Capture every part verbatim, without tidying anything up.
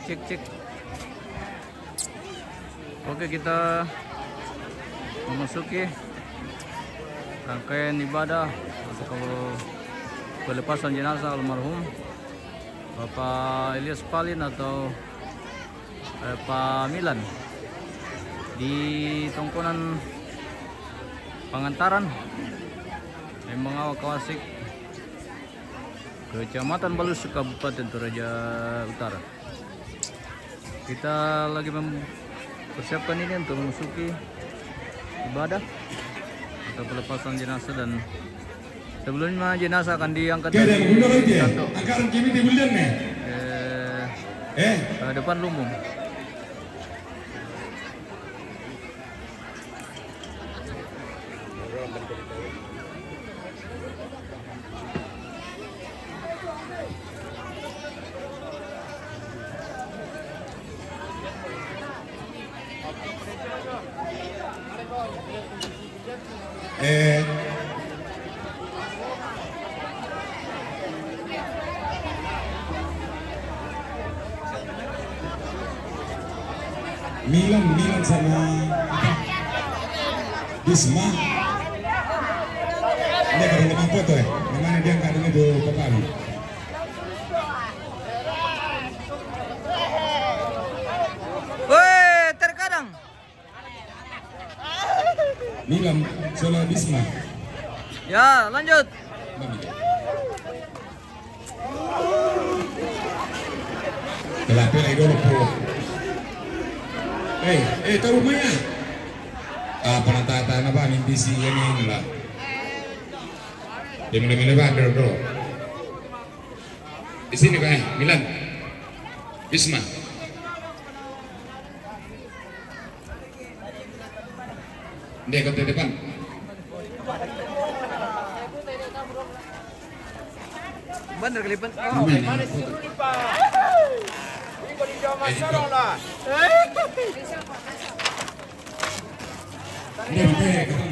Cek, cek. Oke, kita memasuki rangkaian ibadah untuk pelepasan jenazah almarhum Bapak Ilyas Palin atau, eh, Pak Milan di Tongkonan Pangantaran, Lembangawa Kawasik, Kecamatan Balusu, Kabupaten Toraja Utara. Kita lagi mempersiapkan ini untuk memasuki ibadah atau pelepasan jenazah, dan sebelumnya jenazah akan diangkat dari kantor ke, eh, depan lumbung. Eh, Milan, Milan sama apa? Bisma. Ini kalau memang foto ya. Yang mana dia angkat itu kepala? Woi, terkadang. Milan, sola Bisma. Ya, lanjut. Mami. Kelapela idolo po. Eh, eh, tahu maya. Ah, panatata na ba, mimpi si ini lah. Dia mele-mele ba, dulu, dulu. Di sini, Pak, eh, Milan. Bisma. Dia ke depan. Bener kali, Pen. Oh, mana? Iko di Jawa Masyarakat lah. Dia ke depan.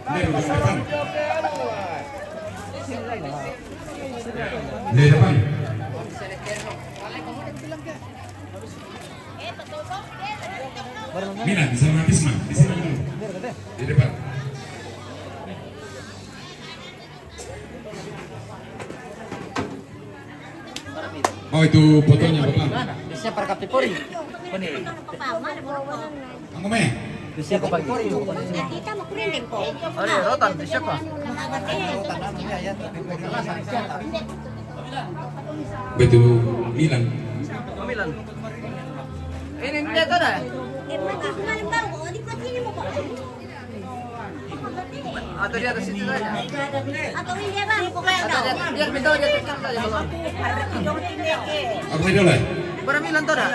Dia ke depan. Dia depan. Mina, di sana Bisma, di sini dulu. Di depan. Oh, itu fotonya, Bapak. Siapa, Kapten Polri? Anggo me. Siapa, Kapten Polri? Ada rotan, siapa? Betul, Milan. Milan. Ini dia tuh dah. Atau di atas situ saja? Atau ini dia, Bang, buka ya, atau dia, dia minta aja, tekan saja, Bang. Aku itu lah. Para Milan tuh dah.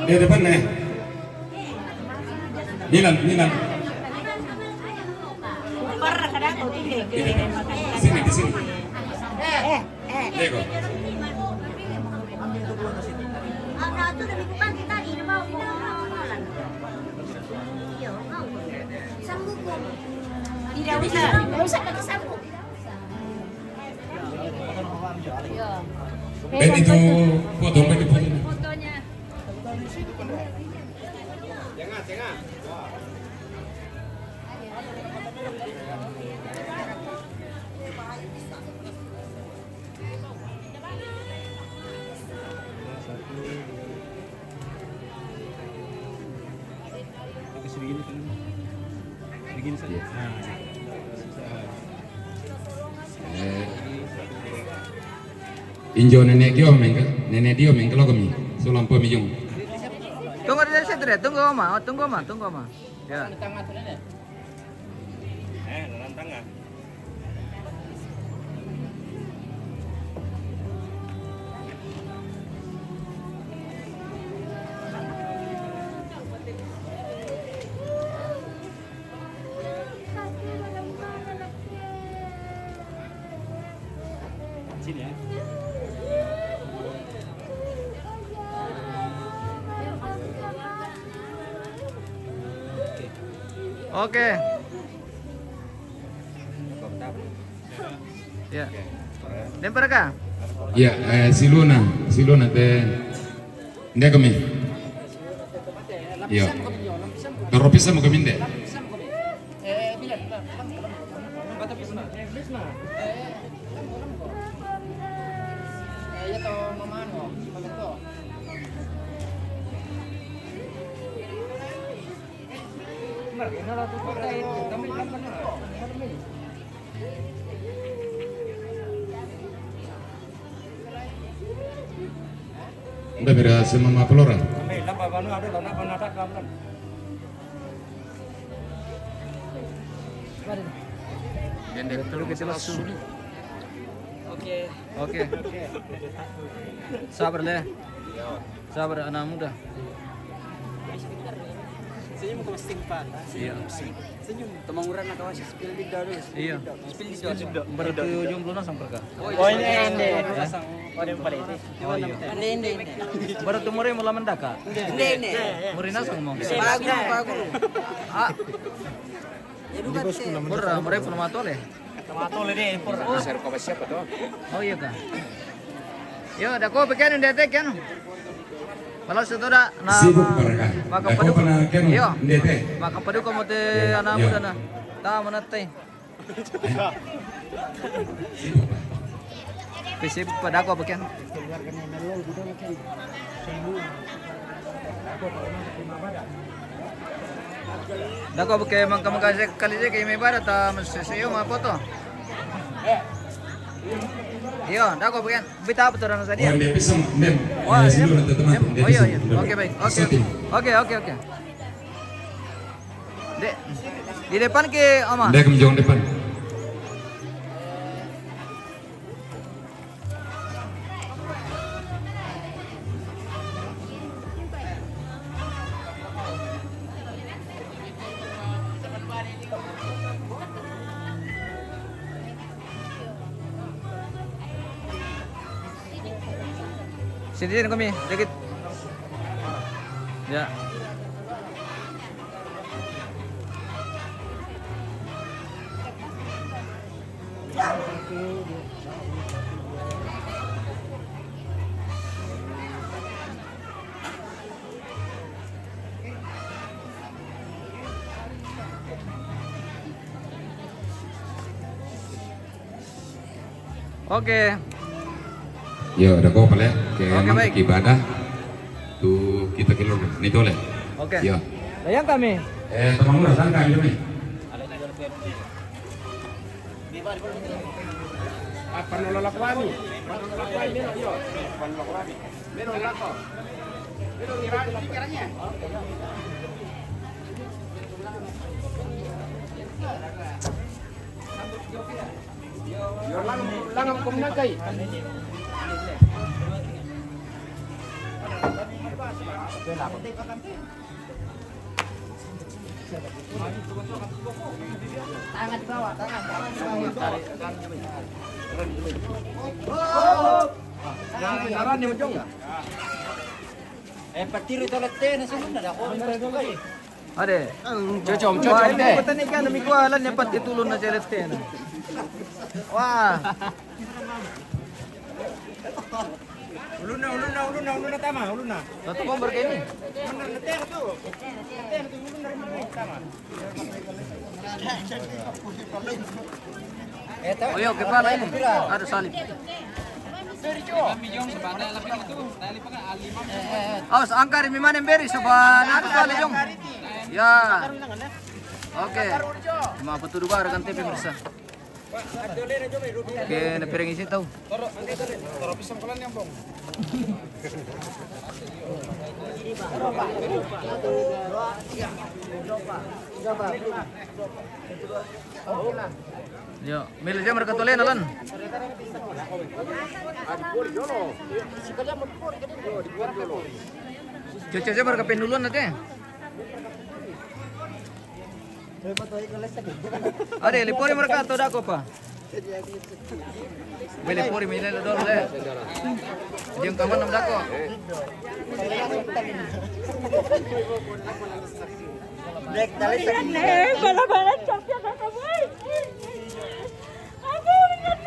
Di depan nih. Milan, Milan. Di depan. Sini, di sini. Eh. Diego. Tidak usah, tidak usah pakai sabuk. Ben itu foto, ben itu foto. Fotonya. Begini saja. Nah. Eh, injo nene dio mengke, nene dio mengke loko mi, sulampo mi jung. Tunggu di situ deh, tunggu Oma, oh, tunggu Oma, tunggu Oma. Ya. Eh, dalam tengah. Sini ya. Oke. Ya. Lempar ka? Ya, eh, si Luna, si Luna te. Nde kami. Iya. Doropisam kami nde. Nda mira sema mapalora. Dende, betul kita langsung. Oke. Oke. Sabar, Le. Sabar, anak muda. Senyum ke masing, Pak. Iya. Senyum. Temanguran atau asis spill di daru. Iya. Spill di daru. Berarti jomblo na sampai ka. Oh, ini, ini. Oh, yang paling. Oh, iya. Ini, ini, ini. Berarti umur yang mulai mendaka. Ini, ini. Umur ini sama. Bagus, bagus. Ah. Pura, mure pura matole. Matole de, pura. Oh, iya ka. Yo, dako peken ndete ken. Pala sudah na. Sibuk mereka. Maka dako padu. Pena ken. Yo. Ndete. Maka padu kamu te anak muda na. Ta mana te. Sibuk, Pak. Pe sibuk, Pak. Dako peken. Dako peken mangka-mangka sekali je ke ime ibadah ta masih seyo ma foto. Iyo, dako peken. Beta apa tu orang sadia? Oh, dia bisa, Mem. Wah, eh, iya. Sini orang teman, dia. Oh, iya, bisa, iya. Mem. Oke, baik. Oke, oke. Syuting. Oke, oke, oke. Dek, di depan ke, Oma? Dek, ke jong depan. Sini, sini kami, dikit. Ya. Oke. Yo, dako pale ke. Oke, baik. Ibadah. Tu kita keluar. Ni tole. Oke. Yo. Layang kami. Eh, teman mura, datang kami, kami. Apa nolak wani? Apa nolak wani? Yo. Apa nolak wani? Tangan di bawah, tangan, tangan di bawah. Jangan, jangan di ujung. Eh, patiru itu letena semua, ada apa? Ade. Cocom, cocom, wah, ini deh. Kota ni kan, demi kualan yang pat ketulun na celete na. Wah. Uluna, uluna, uluna, uluna tama, uluna. Satu bomber ke ini. Bener, letena tu. Letena tu, uluna dari mana ni? Tama. Oh, iya, kepala ini. Ada salib. Awas, angkar mi manen beri, sobat. Ada salib, Jong. Ya. Oke. Cuma apa tuh dua rekan T V pemirsa. Oke, na piring isi tahu. Yo, mil jam mereka tole nalan. Cucu jam mereka pendulun nanti. Ade, lipori mereka atau dako pa? Bele pori mile dolo le. Jeng kaman nam dako. Eh, bala-bala champion apa, boy? Aduh, ingat.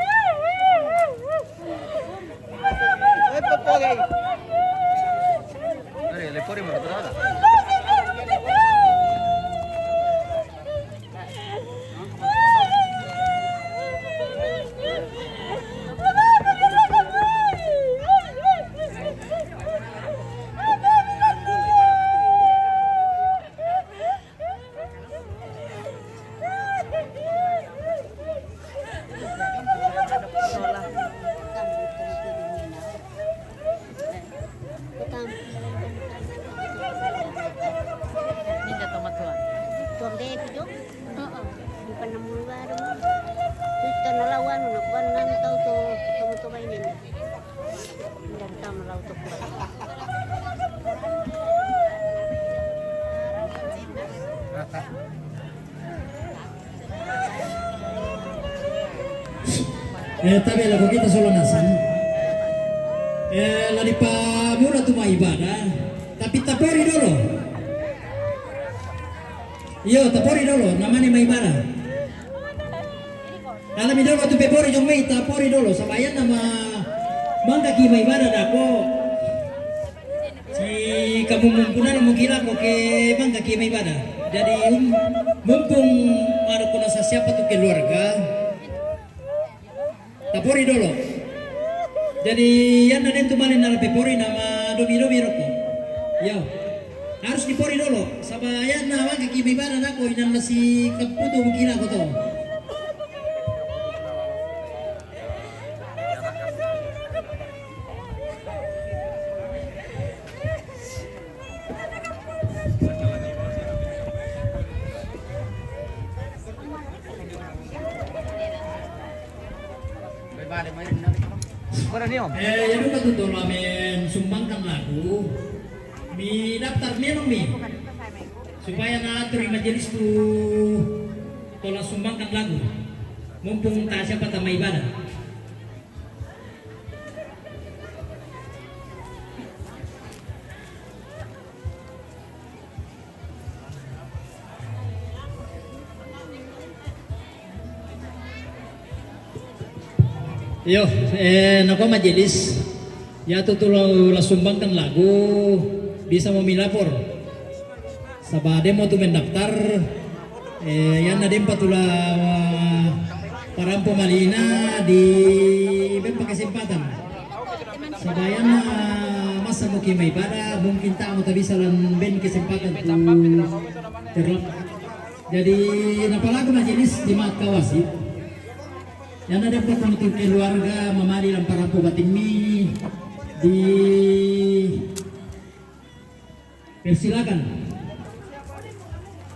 Awan, awan, nan tau tu, tu, tu, mainin. Dan tam lau tu. Eh, tabe la ko kita solo nasan. Eh, la dipamula tu mai ibadah. Tapi tapori dolo. Iyo, tapori dolo, namanya mai ibadah. Ala mi dolo tu pepori jong mai, tapori dolo. Sabayan nama mangkaki mai ibadah dako. Si kamu mumpunan mungkin ako ke mangkaki mai ibadah. Jadi, um, mumpung ada kona sa siapa tu keluarga. Tapori dolo. Jadi, yan na den tu mali na la pepori nama dobi-dobi roko. Yo. Harus dipori dolo. Saba yan na wage ki bibana nako inan masi kaputu bukina koto. Eh, ya duka tu tolo amen sumbangkan lagu. Mi daftar memang mi. Supaya na atur i majelis tu tolo sumbangkan lagu. Mumpung ta siapa ta mai ibadah. Yo, eh, nako majelis. Ya tu tu la, la sumbangkan lagu bisa mau mi lapor. Saba demo tu mendaftar. Eh, yan na dempa tu la parampo malina di ben pa kesempatan. Saba yan na masa mo ki mai ibadah, mungkin ta mo ta bisa lan ben kesempatan tu terlambat. Jadi, napalaku majelis jemaat kawasi. Yan na dempa tu keluarga mamali lan parampo bating mi di Persilakan.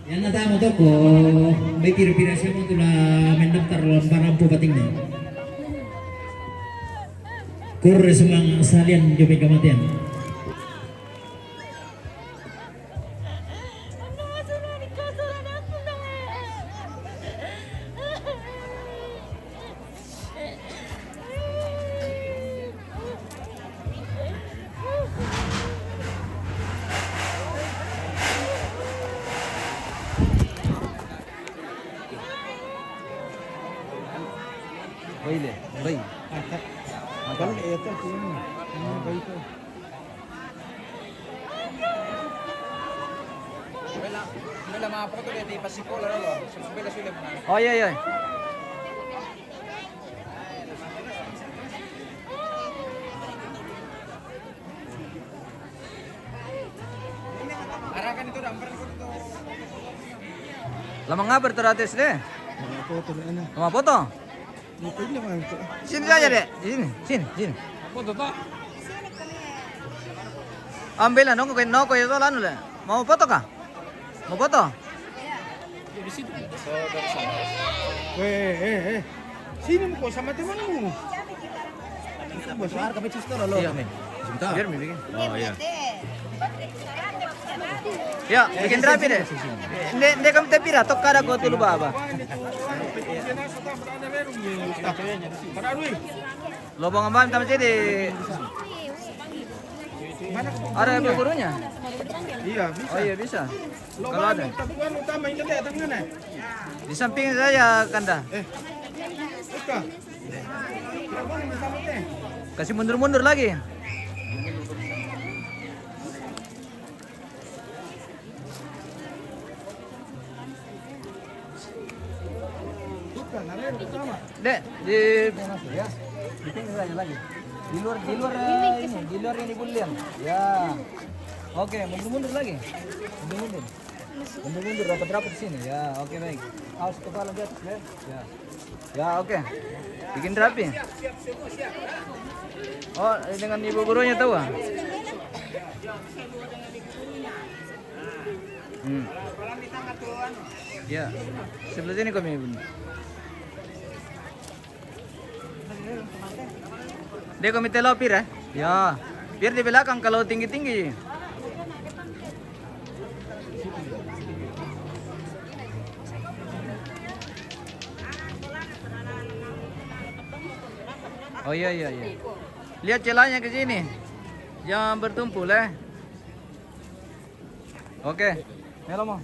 Yan na tamo toko, bekir pira siapa tu la mendaftar lan parampo bating ni. Kurre sumang salian jobe kamatian. Baile, bai. Kan eta sini. Bai tu. Bela, bela ma foto de, de pasikola dolo. Bela sudah. Oh, iya, iya. La manga berteratis de. Manga foto de, ana. Manga foto? Sini saja, Dek. Di sini, sini, sini. Foto toh? Ambil lah, noko, noko itu lah, anu lah. Mau foto kah? Mau foto? Eh, eh, eh. Sini mo ko sama temanmu. Itu bos. Iya, men. Sebentar. Biar mi bikin. Oh, iya. Ya, bikin rapi deh. Nde, nde kam tepira, tok kada ko tulu baba. Lobang ambam tama jadi. Ada ibu gurunya? Iya, bisa. Oh iya, bisa. Kalau ada. Di samping saya, Kanda. Eh. Kasih mundur-mundur lagi. Dek, di, ya, di pinggir saja lagi. Di luar, di luar, eh, ini, di luar ini bulian. Ya. Oke, mundur-mundur lagi. Mundur-mundur. Mundur-mundur, rapat-rapat sini. Ya, oke, baik. Awas kepala di atas, ya. Ya. Ya, oke. Bikin rapi. Oh, dengan ibu gurunya tahu, ah? Hmm. Ya. Sebelah sini kami, Bun. Dia komite lo pir, eh? Ya, biar di belakang kalau tinggi-tinggi. Oh iya, iya, iya. Lihat celahnya ke sini. Jangan bertumpul, eh. Oke. Melo mo.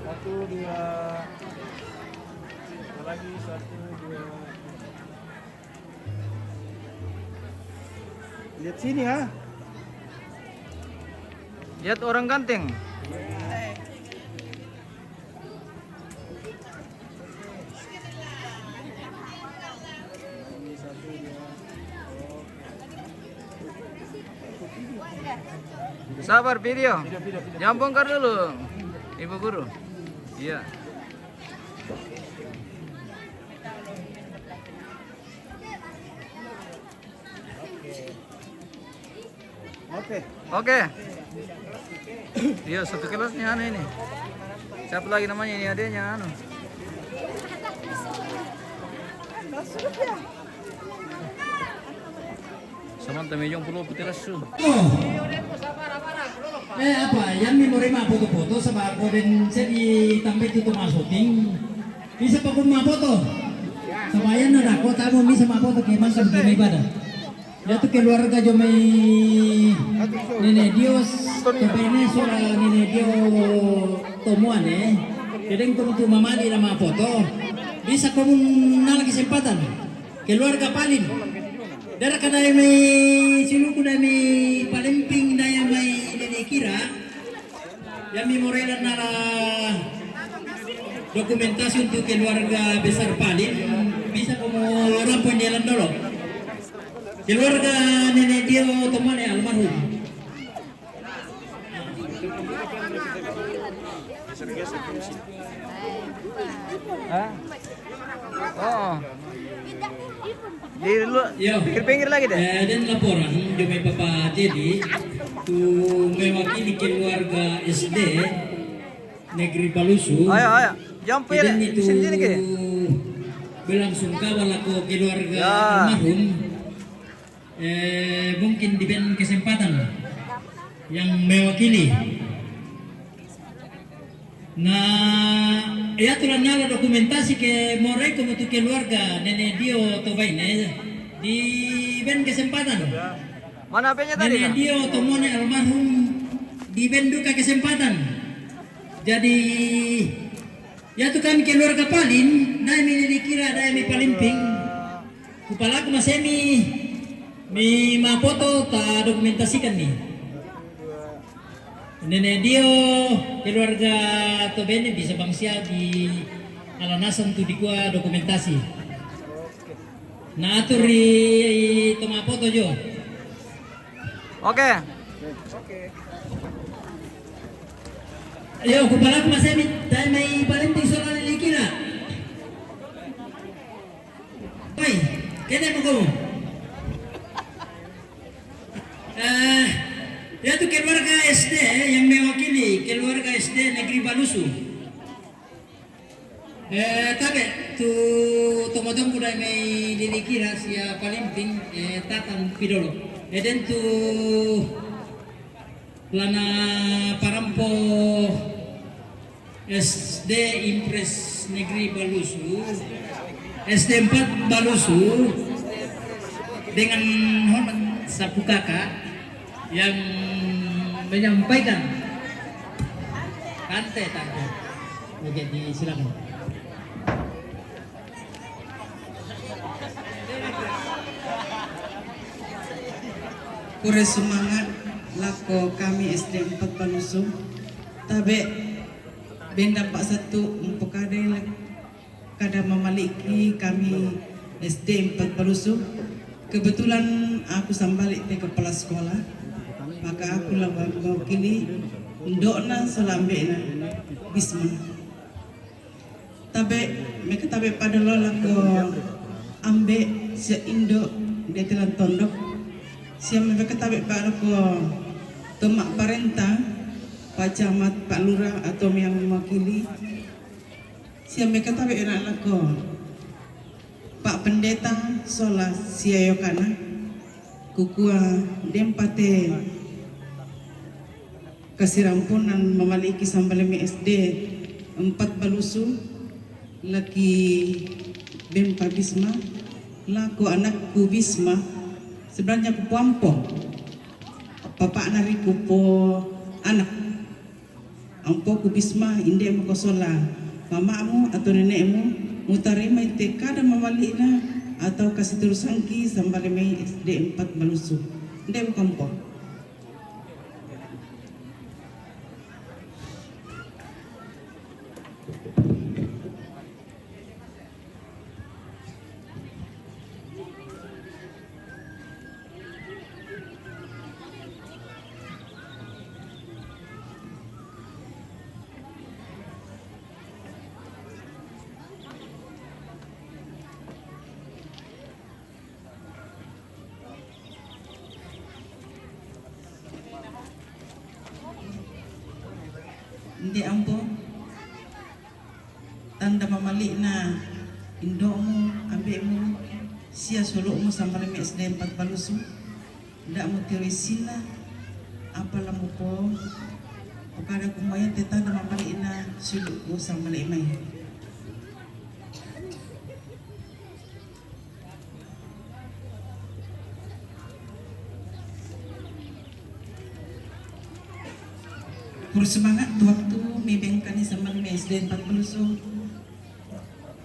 Satu, dua. Satu lagi, satu, dua. Lihat sini, ha. Lihat orang ganteng. Sabar, video. Jangan bongkar dulu, Ibu Guru. Iya. Oke. Iya, satu kelasnya aneh ini. Siapa lagi namanya ini adiknya, anu? Samantha Mejong Pulau Putih Lasu. Oh. Eh, apa? Yang memori ma foto-foto sama koden sedi tampe itu ma syuting. Bisa pakai ma foto. Sama yang nada kota mau bisa ma foto ke mangsa di ibadah. Ya tu keluarga jo mai Nene Dio, topene sura Nene Dio tomuan, eh. Kedeng komu tu mamali nama foto. Bisa komu nala kesempatan. Keluarga Palin. Dara kada mai siluku da mai Palimping da mai Nene Kira. Yang memori dan nala dokumentasi untuk keluarga besar Palin. Bisa komu rampung jalan dulu. Keluarga Nene Dio tomane almarhum. Hah? Oh. Di lu, yo, pinggir-pinggir lagi deh. Eh, dan laporan jo mai Bapak Teddy tu mewakili keluarga S D Negeri Palusu. Ayo, ayo. Jump ya, sini, sini ke. Berlangsung kabar lako keluarga almarhum. Eh, mungkin diberi kesempatan yang mewakili. Nah, ya tulah nala dokumentasi ke morai komu tu keluarga Nene Dio tobaine. Diberi kesempatan. Mana H P-nya tadi? Nene Dio tomone almarhum diberi duka kesempatan. Jadi, ya tu kami keluarga Palin, dai mi Nene Kira, dai mi Palimping. Kupalaku masemi, mi ma foto ta dokumentasikan ni. Nene Dio keluarga tobene bisa bangsia di alanasan tu dikua dokumentasi. Na atur di toma foto jo. Oke. Yo, kupalaku masemi, dai mai Palimping sola Nene Kira. Oi, kene mo komu. Eh, ya tu keluarga S D yang mewakili keluarga S D Negeri Balusu. Eh, tabe tu tomatonku dai mai Nene Kira sia Palimping, eh, tatang pidolo. Eh, den tu lana parampo S D Impres Negeri Balusu, S D empat Balusu, dengan hormat sapu kakak yang menyampaikan. Tante, tante. Oke, disilakan. Kure sumangat lako kami S D empat Balusu. Tabe benda pak satu mpo kada, kada mamaliki kami S D empat Balusu. Kebetulan aku sambalik te kepala sekolah, maka aku lah mewakili Indo'na sola ambe'na Bisma. Tabe', meka tabe' padolo lako ambe' sia indo' Detilan Tondok. Sia meka tabe' pa lako to ma'parenta, Pak Camat, Pak Lurah atau yang mewakili. Sia meka tabe' ena lako Pak Pendeta sola sia yokana, kukua dempa te kasirampunan mamali'ki Sambalime S D empat Balusu, laki bempa Bisma, lako anakku Bisma, sebenarnya kupoampo, papa'na ri kupo anak. Ampoku Bisma, inde' mako sola mama'mu atau nene'mu, mutarimai te kada mamali'na atau kasiterusangki Sambalime S D empat Balusu. Inde' mako ampo. Inde' ampo, tanda mamali'na indo'mu, ambe'mu, sia sulu'mu Sambalime S D empat Balusu, nda' mutiro issinna, apa la mupo, pokada kumua iate tanda mamali'na sulu'ku Sambalime. Kurre sumanga' tu wattu mibengkani Sambalime S D empat Balusu.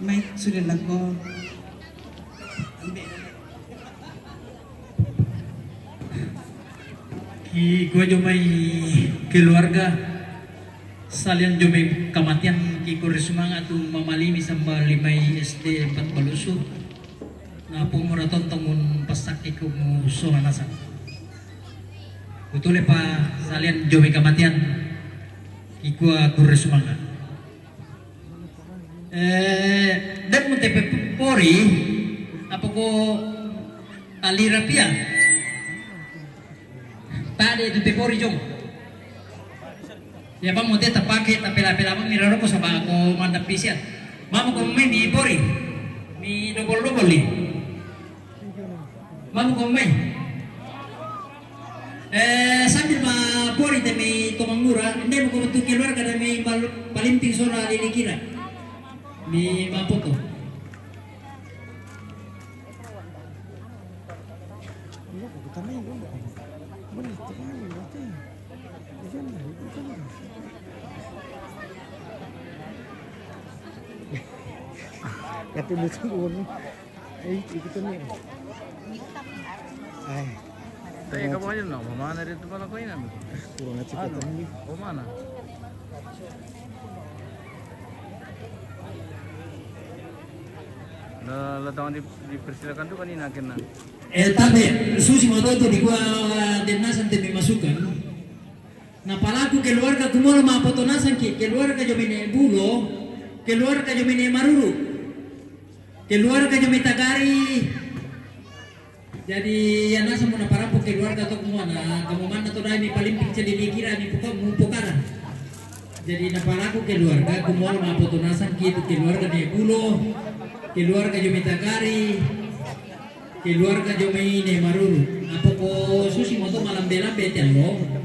Mai sule lako. Kikua jomai keluarga, salian jomai kamatean, kikurre sumanga' tu mamalimi Sambalime S D empat Balusu. Na pumura tontong mun passakkiko musola nasang. Kutulepa salian jomai kamatean, kikua kurre sumanga'. Eh, de' mutepori, apako talirapia? Tade' tu tepori jong. Ya bang mute tapake, tapela-pela bang miraroko saba' ko manda pisia. Mamo ko mai mi pori. Mi dobol-dobol ni. Mamo ko mai. Eh, sambil ma pori te mi tomangura, inde' mako tu keluarga de mi pal-, palinting sola lilikira. Mi mapoto. Kata lucu. Eh, ikutan ni. Ay. Tayo ka mo yun, no? Mamana rin ito pala ko yun, ano? Kurang aja kata ni. Mamana. La, la tawon di, dipersilakan tu kanina akhirnya. Eh, tabe', susi mo to, dikua, den nasang te mi masukan. Napalaku keluarga kumolo mapoto nasangki, keluarga jomai ne Bulo, keluarga jomai ne Maruru, keluarga jomai Tagari. Jadi, ya nasang mo naparampo keluarga to kumua na, kamu mana to dai mi palimping celi ni kira ni puka, mu pokara. Jadi, napalaku keluarga kumolo mapoto nasangki tu keluarga ne Bulo, keluarga jomai Tagari, keluarga jomai ne Maruru. Apako susi mo to malambe-lambe te allo.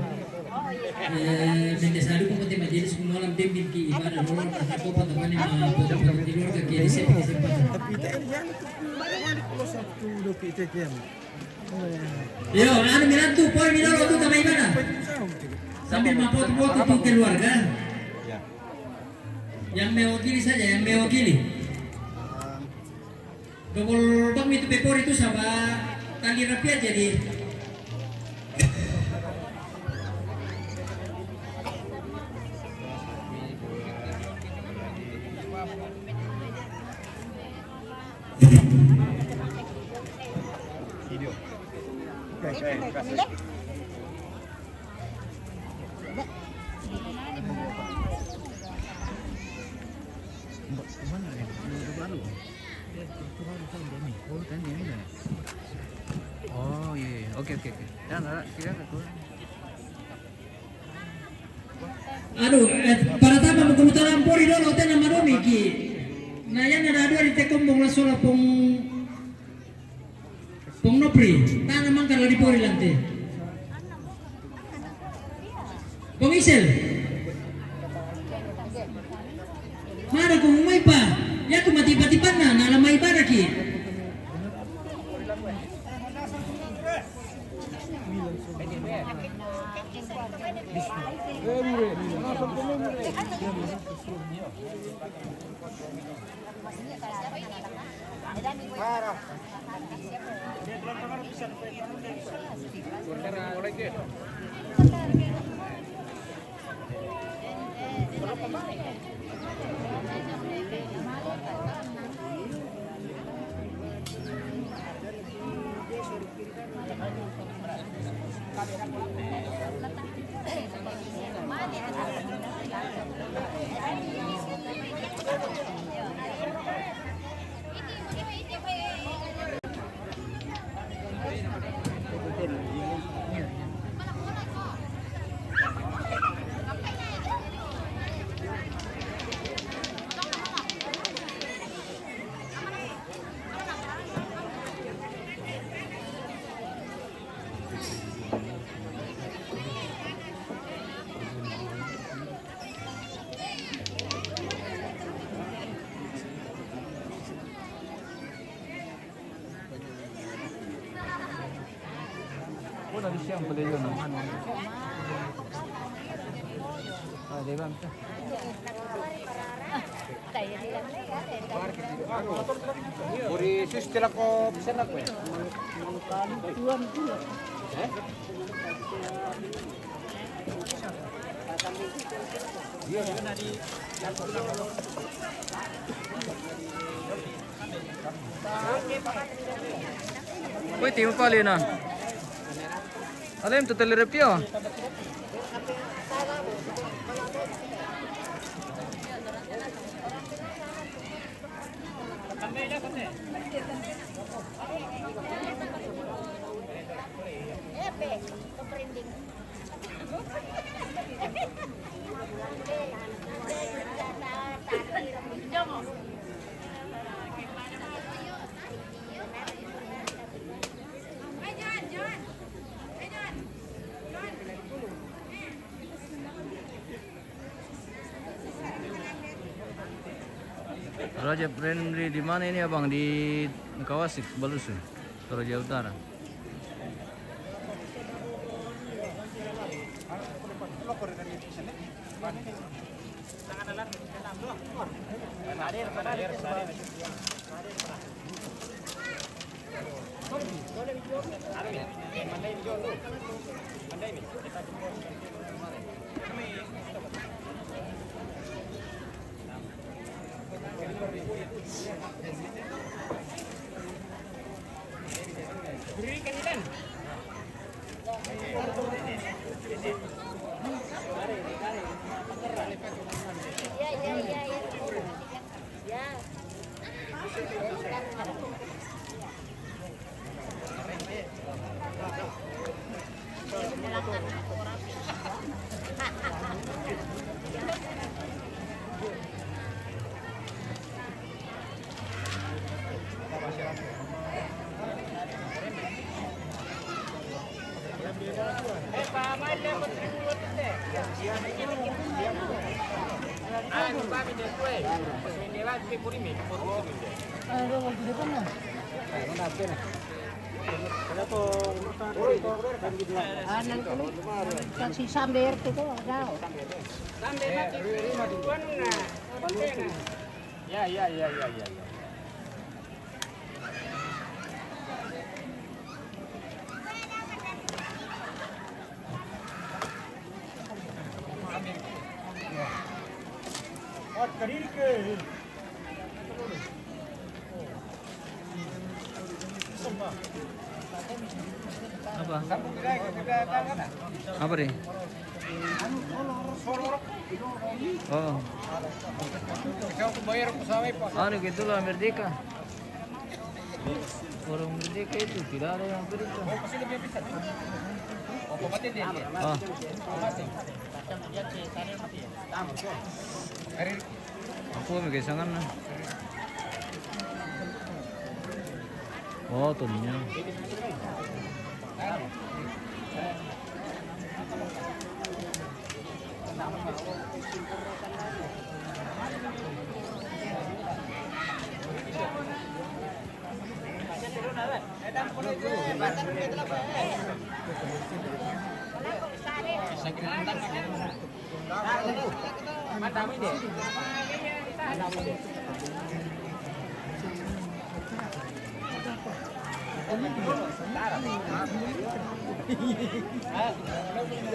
Eh, mende sadu ko te majelis kumolam pembin ki ibadah lolo na sako patabani ma poto-poto keluarga ke di sini kesempatan. Tapi itu yang jangan tuh, jangan kalau satu doki itu yang. Yo, anu mirantu, poi mi lolo tu tama ibadah. Sambil ma poto-poto tu keluarga. Yang mewakili saja, yang mewakili. Dobol bang mi tu pepori tu saba' tali rapi aja di. Video. Oke, oke, oke. Oh, tadi ini. Oh, iya, iya. Oke, oke, oke. Ya, nggak, kira aku. Anu, eh, para tama mo kumutaran pori dolo, tena madomi ki. Na yana na dua di tekom bong la sola pong, pong Nopri. Tana mangkar la di pori lante. Pong Isel. Mara ko umay pa. Yaku mati pati pana, na la mai baraki. Una di siang pala yun, no? Ah, di ba? Puri sus tela ko pesen ako eh. Eh? Uy, timo pali na. Alim tu tali repio. Raja Primary di mana ini, Abang? Di Kawasik, Balusu, Toraja Utara. Kasi samber ko to, daw. Ya, ya, ya, ya, ya, ya. Apa? Apa, Ri? Oh. Anu, gitu lah, Merdeka. Orang merdeka itu tidak ada yang perintah. Ah. Aku ambil kesangan nah. Oh, tuh nya.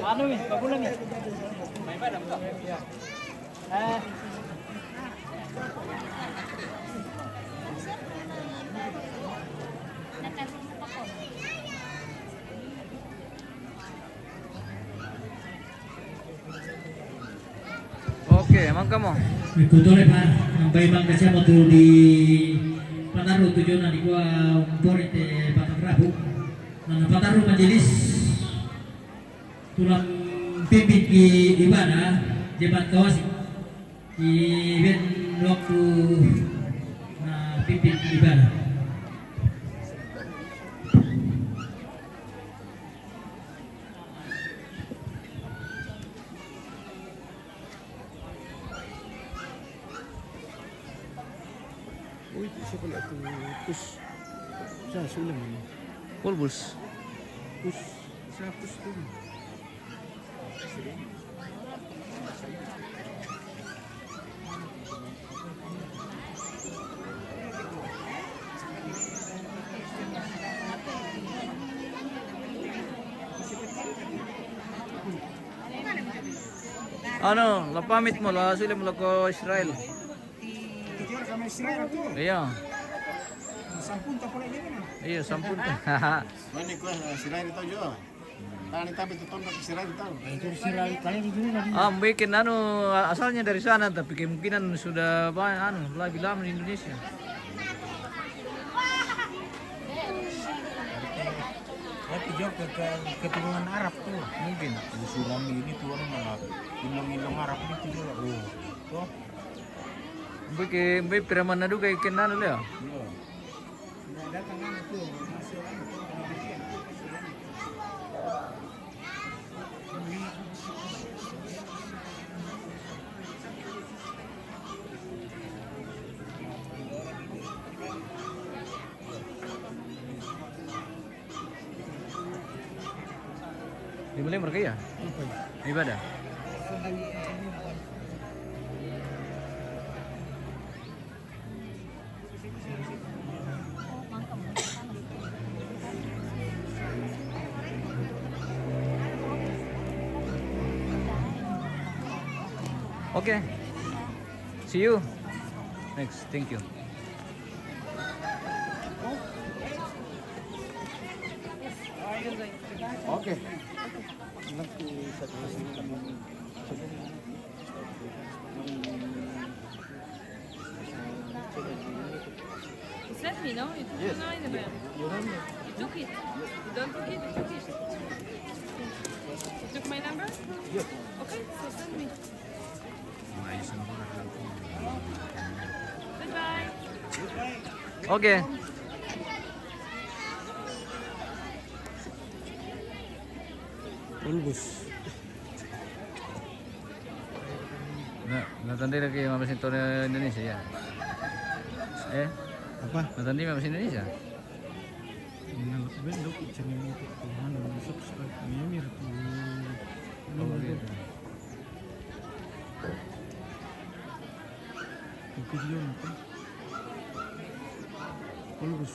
Anu mi, bagus mi. Main pada buka. Eh. Oke, mangka mo. Ikutore pa, nampai mangka siamo tu di Pataru tujuan di kua mpore te Pataru. Mana Pataru majelis tulang pimpin di ibadah, jemaat kawasi. Iben waktu na pimpin ibadah. Oh, itu siapa nak tu? Kus. Sa sulam ini. Pulbus. Kus. Sa kus tu. Ano, lapamit mo la, sila mo la ko Israel. Iya. Iya, sampun ta. Mani ko Israel to jo. Tani tapi tu tonda Israel to. Ah, mungkin anu asalnya dari sana tapi kemungkinan sudah banyak anu lebih lama di Indonesia. Tapi juga ke, ke, keturunan Arab tu mungkin. Usulan ini tuan malah ilang-ilang Arab itu juga. Oh, toh. Mbe ke, mbe preman na duka iken anu leo. Iya. Di mana mereka ya? Ibadah. Okay. See you next. Thank you. Okay. You sent me, no? You took Yes. Mine, yeah. You took it. You don't took it, you took it. You took my number? Yes. Okay, so send me. Goodbye. Okay. Ulgus. Na, natandai lagi mama sinto Indonesia ya? Eh? Apa? Natandai mama Indonesia? Nang ben dok channel YouTube tu mana subscribe ni mir tu. Oh, gitu. Video apa? Ulgus.